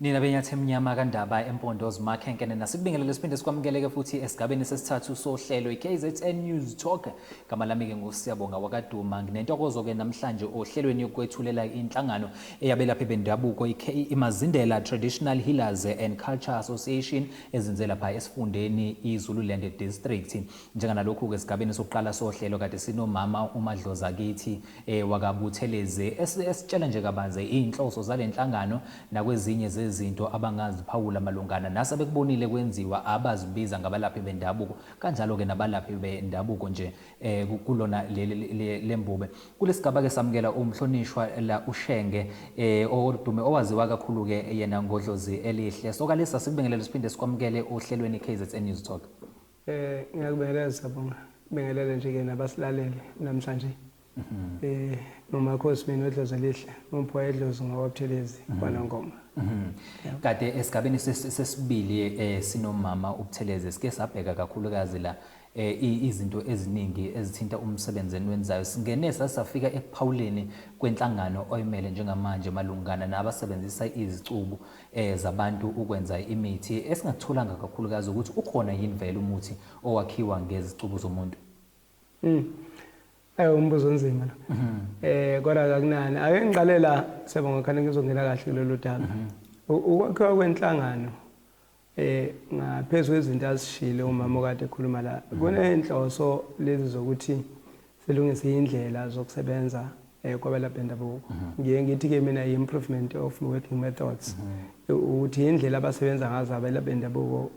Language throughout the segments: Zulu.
Nina benyathi emnyama kaNdaba empondo zimakhenkene nasikubingelele siphinde sikwamukeleke futhi esigabeni sesithathu sohlelo iKZN News Talk. Gama lami ke nguSiyabonga wakaduma. Nginentokozo ke namhlanje ohlelweni yokwethulela inhlangano eyabelaphi bendabuko iMazindela Traditional Healers and Culture Association ezinze lapha esifundeni iZululand District. Njenganalokhu ke esigabeni sokuqala sohlelo kade sinomama uMadloza kithi wakaButhelezi esitshela nje kabanzi iy'nhloso zale nhlangano nakwezinye zezinto abangaziphawula malungana nasebekubonile kwenziwa abazibiza ngabalaphi bendabuko kanjalo-ke nabalaphi bendabuko nje kulona lembube. Kulesigaba-ke samukela umhlonishwa la uShenge odume owaziwa kakhulu-ke yena ngodlozi elihle. Sokalisa sikubingelele siphinde sikwamukele ohlelweni KZN News Talk. Ngiyakubingelela Siyabonga. Ngibingelele nje ke nabasilalele namhlanje. Nomakhosi mina odlozi elihle, umpho edlozi ngowabuthelezi kwaNongoma. Kade esigabeni sesibili sinomama uButhelezi sike sabheka kakhulukazi la izinto eziningi ezithinta umsebenzi eniwenzayo. Singene sasafika ekuphawuleni kwenhlangano oyimele njengamanje malungana nabasebenzisa izicubu zabantu ukwenza imithi. Esingakutholanga kakhulukazi ukuthi ukhona yini vele umuthi owakhiwa ngezicubu zomuntu. Umbuzo onzima lo. Kodwa akunani. Ake ngiqale la Siyabonga khona ngizongena kahle kulolu daba. Ukwakhiwa kwenhlangano ngaphezulu kwezinto azishilo umama okade ekhuluma la. Kunenhloso lezi zokuthi silungise indlela zokusebenza kwabelaphi bendabuko. Ngiye ngithi ke mina i-improvement of working methods. Ukuthi indlela abasebenza ngazo abelaphi bendabuko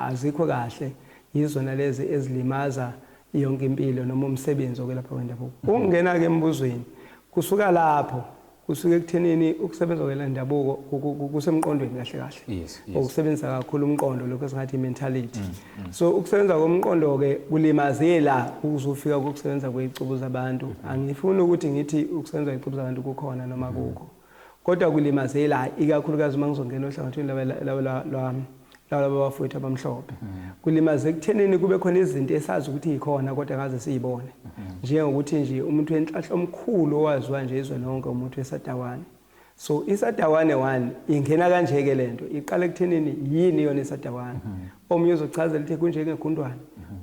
azikho kahle, yizona lezi ezilimaza yonke impilo noma umsebenzi wokwelapha kwendabuko. Ukungena ke embuzweni kusuka lapho kusuke ekuthenini ukusebenza kwelendabuko kusemqondweni kahle kahle. Ukusebenzisa kakhulu umqondo, lokho esingathi mentality. So ukusebenza komqondo ke kulimazela ukuzofika kokusebenza kwezicubu zabantu. Angifuni ukuthi ngithi ukusebenza kwezicubu zabantu kukhona noma kukho. Kodwa kulimazela ikakhulukazi uma ngizongena ohlangothini laba bafowethu abamhlophe. Kulimaze ekuthenini kube khona izinto esazi ukuthi yikhona kodwa ngaze siyibone. Njengokuthi nje umuntu wenhlahla omkhulu owaziwa nje izwe lonke umuntu wesadawane. So isadawane one ingena kanje ke lento iqala ekuthenini yini yona isadawane. Omunye uzochazela ukuthi kunjengegundwane.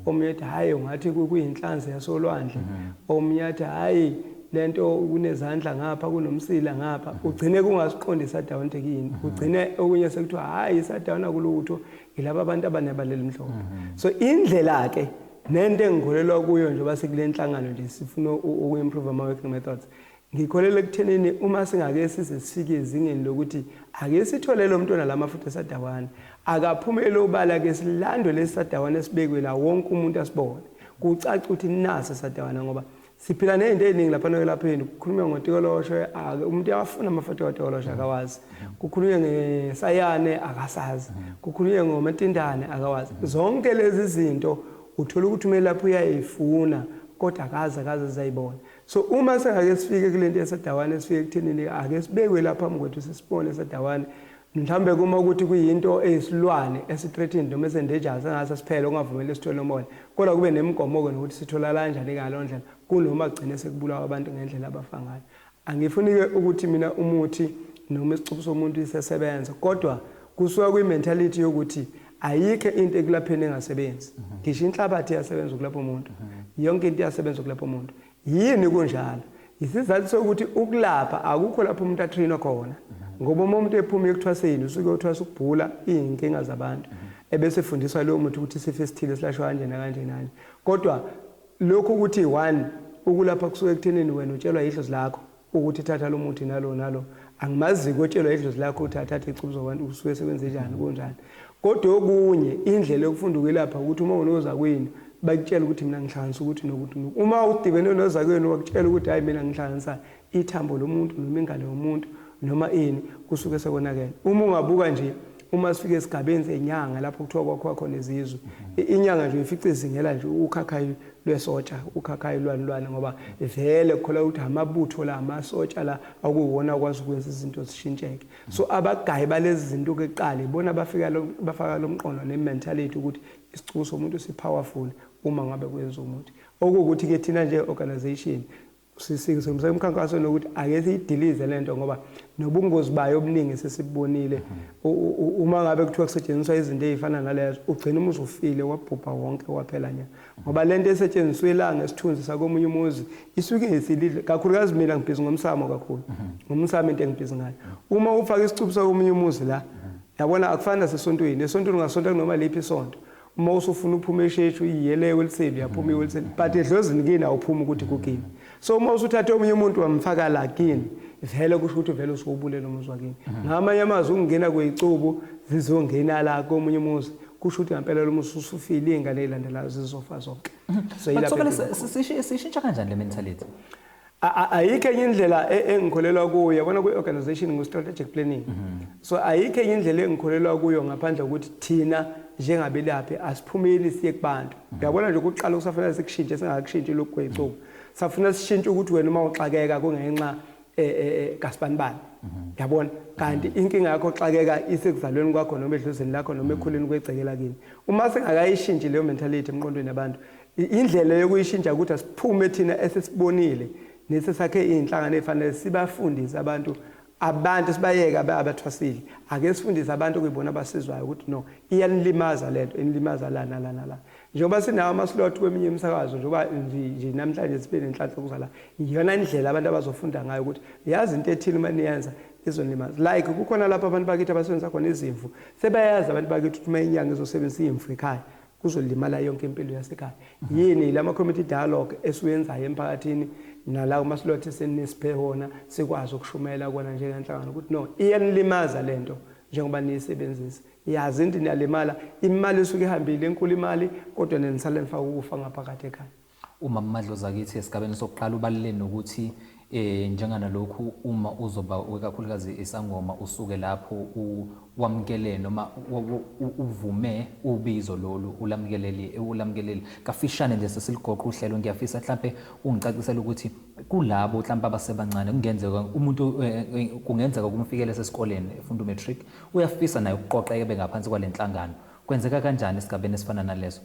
Omunye uthi hayi ungathi kuyinhlanzi yasolwandle. Omunye athi hayi lento kunezandla ngapha kunomsila ngapha. Ugcine kungasiqondi isadawane ukuthi kuyini. Ugcine okunye sekuthiwa hayi isadawane akulutho yilaba abantu abanebaleli mhlophe. So indlela ke nento engikholelwa kuyo njengoba sekule nhlangano nje sifuna uku-improve ama working methods. Ngikholelwa ekuthenini uma singake size sifike ezingeni lokuthi ake sithole lo mntwana lamafutha esadawane, akaphumele obala ke silandwe lesi sadawane esibekwe la wonke umuntu asibone. Kucaca ukuthi nasi sadawana ngoba siphila nezinto eziningi lapha nokwelapheni. Kukhulunywa ngotikoloshe, umuntu uyawafuna amafutha katikoloshe akawazi. Kukhulunywa ngesayane akasazi. Kukhulunywa ngomatindane akawazi. Zonke lezi zinto uthola ukuthi umelaphi uyayifuna kodwa akaze azayibona. So uma sengake sifike kulento yasadawane sifike ekuthenini ake sibekwe lapha phambi kwethu sisibone sadawane, mhlawumbe kuma ukuthi kuyinto eyisilwane esi-threatened noma ese-endangered sengase siphele okungavumeli sithole umoya, kodwa kube nemigomo-ke nokuthi sitholakala kanjani ngaleyo ndlela kunoma kugcine sekubulawa abantu ngendlela abafa ngayo. Angifuni-ke ukuthi mina umuthi noma isicubu somuntu isesebenza, kodwa kusuka kwi-mentality yokuthi ayikho into ekulapheni engasebenzi. Ngisho inhlabathi iyasebenza ukulapha umuntu, yonke into iyasebenza ukulapha umuntu. Yini kunjalo? Isizathu sokuthi ukulapha akukho lapho umuntu atrainwa khona, ngoba uma umuntu ephuma ekuthwaseni usuke uthwasa ukubhula iy'nkinga zabantu, ebese efundiswa lowo muntu ukuthi isifo esithile silashwa kanje nakanje nanje. Kodwa lokhu ukuthi one ukulapha kusuke ekuthenini wena utshelwa yidlozi lakho ukuthi thatha lo muthi nalo nalo. Angimazi kotshelwa idlozi lakho ukuthi athathe icubu zabantu usuke sebenze njani kunjani. Kodwa okunye indlela yokufunda ukwelapha ukuthi uma unozakwenu bakutshela ukuthi mina ngihlanganisa ukuthi nokuthi nokuthi. Uma udibene nozakwenu wakutshela ukuthi hayi mina ngihlanganisa ithambo lomuntu noma ingalo yomuntu noma ini, kusuke sekonakele. Uma ungabuka nje uma sifike esigabeni senyanga lapho kuthiwa kwakhiwa khona izizwe, inyanga nje uyifica izingela nje ukhakhayi lwesotsha, ukhakhayi lwani lwani, ngoba vele kukholwa ukuthi amabutho la amasotsha la akuwona akwazi ukwenza izinto zishintsheke. So abagayi balezi zinto ke kuqala ibona abafika bafaka lo mqondo ne-mentality ukuthi isicubu somuntu si-powerful uma ngabe kwenza umuthi. Okuwukuthi ke thina nje organization Sisemkhankasweni ukuthi ake siyidilize lento, ngoba nobungozi bayo obuningi sesibonile. Uma ngabe kuthiwa kusetshenziswa izinto ey'fana nalezo, ugcina umuzi ufile, wabhubha wonke, waphela nya, ngoba lento esetshenziswe la ngesithunzi sakomunye umuzi isuke isilidle. Kakhulukazi mina ngibhizi ngomsamo kakhulu, ngomsamo into engibhizi ngayo. Uma ufaka isicubu sakomunye umuzi la, yabona, akufani nasesontweni. Esontweni ungasonta kunoma liphi isonto, uma usufuna uphuma esheshe uyiyele eweliseli, uyaphuma eweliseli, but edlozini kini awuphumi ukuthi kukini. So uma usuthathe omunye umuntu wamfaka la kini, vele kusho ukuthi vele usuwubulela umuzi wakini. Ngamanye amazwi, ukungena kweyicubu zizongena la komunye umuzi, kusho ukuthi ngempela lo muzi usufile, iy'ngane ey'landelayo zizofa zonke. So But yilapho Sokale, engikhona. sishintsha kanjani le mentality? Ayikho enye indlela engikholelwa kuyo, yabona, kwi-organization ngu-strategic planning. So ayikho enye indlela engikholelwa kuyo ngaphandle kokuthi thina njengabelaphi asiphumeli siye kubantu. Uyabona nje, ukuqala kusafanele sikushintshe, singakushintshi lokhu kweyicubu. Safuna sishintshe ukuthi wena uma uxakeka kungenxa kasibanibani, yabona, kanti inkinga yakho xakeka isekuzalweni kwakho noma edlozini lakho noma ekhuleni kwegceke lakini. Uma singakayishintshi leyo mentality emqondweni yabantu, indlela yokuyishintsha ukuthi asiphume thina esesibonile nesesakhe iy'nhlangano ey'fanele sibafundise abantu, sibayeke abathwasile. Ake sifundise abantu okuyibona abasizwayo ukuthi no, iyanilimaza lento, inilimaza la nala nala. Njengoba sinawo ama-slot kweminye imisakazo, njengoba nje namhlanje sibe nenhlanhla yokuzala, iyona indlela abantu abazofunda ngayo ukuthi yazi into ethile uma niyenza izonilimaza. Like kukhona lapho abantu bakithi abasebenzisa khona izimvu, sebayazi abantu bakithi ukuthi uma inyanga izosebenzisa imvu ekhaya kuzolimala yonke impilo yasekhaya. Yini lama community dialogue esiwenzayo emphakathini nala kuma-slot esenisiphe wona, sikwazi ukushumela kona njengenhlangano ukuthi no, iyanilimaza lento njengoba niyisebenzisa, yazi into niyalimala, imali isuke ihambile enkulu imali, kodwa nenisale nifaka ukufa ngaphakathi ekhaya. Uma Madlozi akithi esigabeni sokuqala ubalule nokuthi njenganalokhu uma uzoba kakhulukazi isangoma, usuke lapho wamukele noma uvume ubizo lolu, ulamukeleli. Kafishane nje sesiligoqa uhlelo, ngiyafisa mhlambe ungicacisele ukuthi kulabo mhlambe abasebancane, kungenzeka umuntu kungenzeka kumfikele sesikoleni efunda umatric, uyafisa naye ukuqoqa ebe ngaphansi kwale nhlangano, kwenzeka kanjani esigabeni esifana naleso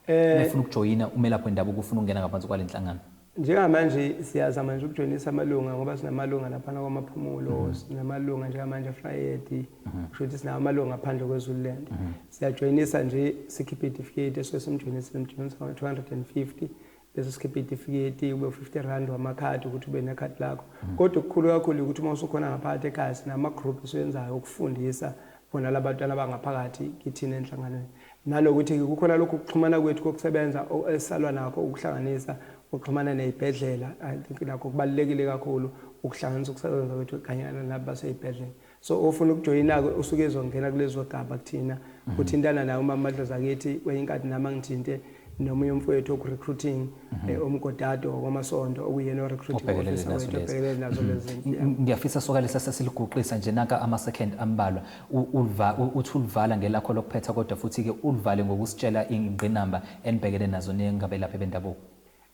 befuna ukujoyina umelaphi wendabuko, ufuna ukungena ngaphansi kwale nhlangano? Njengamanje siyazama nje ukujoyinisa amalunga, ngoba sinamalunga laphana kwamaphumulo, sinamalunga njengamanje eVryheid, kusho ukuthi sinawo amalunga ngaphandle kweZululand. Siyajoyinisa nje, sikhiphe itifiketi esuke simjoyinisa, simjoyinisa ngo-250, bese sikhiphe itifiketi ube R50 wamakhadi ukuthi ube nekhadi lakho. Kodwa okukhulu kakhulu ukuthi uma usukhona ngaphakathi ekhaya, sinama-group esiwenzayo ukufundisa bona labantwana abangaphakathi kithina enhlanganweni, nalokuthi kukhona lokhu kuxhumana kwethu kokusebenza esisalwa nakho, ukuhlanganisa ukuxhumana ney'bhedlela. I think nakho kubalulekile kakhulu ukuhlanganisa ukusebenza kwethu kanye nalabo basey'bhedlela. So ofuna ukujoyina-ke usuke ezongena kulezo gaba kuthina, uthintana naye uma Madlozi akithi kwenye inkathi, nami angithinte nomunye umfowethu oku-recruiting, umgodado kwamasonto, okuyena o-recruiting Obhekelele officer nazo wethu lezi. obhekelele nazo lezi zinto, yeah. Ngiyafisa sokalisa sesiliguqisa nje naka ama-second ambalwa. Uthi ulivala ngelakho lokuphetha, kodwa futhi-ke ulivale ngokusitshela ingqinamba enibhekene nazo nengabelaphi bendabuko.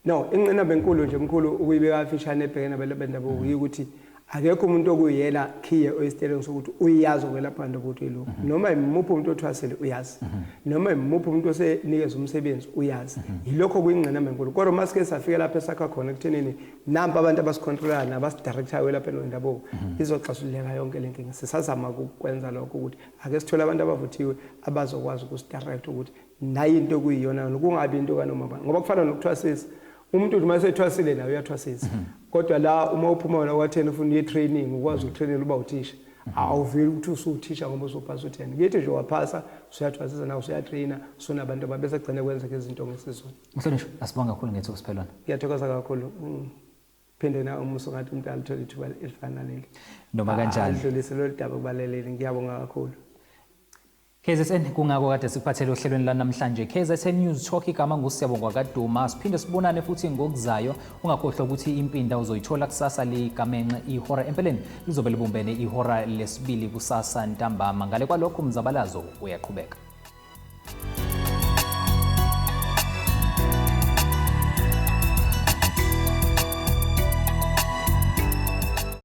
No, ingqinamba enkulu nje mkhulu, ukuyibeka kafishane, ebhekene nabelaphi bendabuko ukuthi akekho umuntu okuyena khiye oyisiteleng sokuthi uyazi ukwelapha abantu ukuthi uyilokhu. Noma imuphi umuntu othwasile uyazi, noma imuphi umuntu osenikeza umsebenzi uyazi. Yilokho kuyingqinamba enkulu. Kodwa uma sike safika lapho esakha khona ekuthenini nampa abantu abasicontrolayo nabasidirectayo kwelapheni wendabuko, izoxazululeka yonke le nkinga. Sisazama ukwenza lokho ukuthi ake sithole abantu abavuthiwe abazokwazi ukusidirect ukuthi nayi into okuyiyona yona, kungabi into kanoma bani, ngoba kufana nokuthwasisa umuntu nje uma esethwasile naye uyathwasisa. Kodwa la uma uphuma wena kwatheni ufuna uye training, ukwazi ukutrainela uba uthisha, awuveli ukuthi usuthisha ngoba usuphasa u-10. Kithi nje waphasa usuyathwasisa nawe, usuyatraina, usunabantu ababese gcine kwenzeka izinto ngesizulu. Mhlonishwa, asibonga kakhulu ngethuba siphelwana. Ngiyathokoza kakhulu. Phinde na umuso ngathi umuntu alithole ithuba elifana naleli. Noma kanjani. Alidlulise lolu daba kubaleleli. Ngiyabonga kakhulu. KZN, kungako kade sikuphathele ohlelweni lanamhlanje. KZN News Talk, igama nguSiyabonga kaDuma. Siphinde sibonane futhi ngokuzayo. Ungakhohlwa ukuthi impinda uzoyithola kusasa ligamenxe ihora, empeleni lizobe libumbene ihora lesibili kusasa ntambama. Ngale kwalokho umzabalazo uyaqhubeka.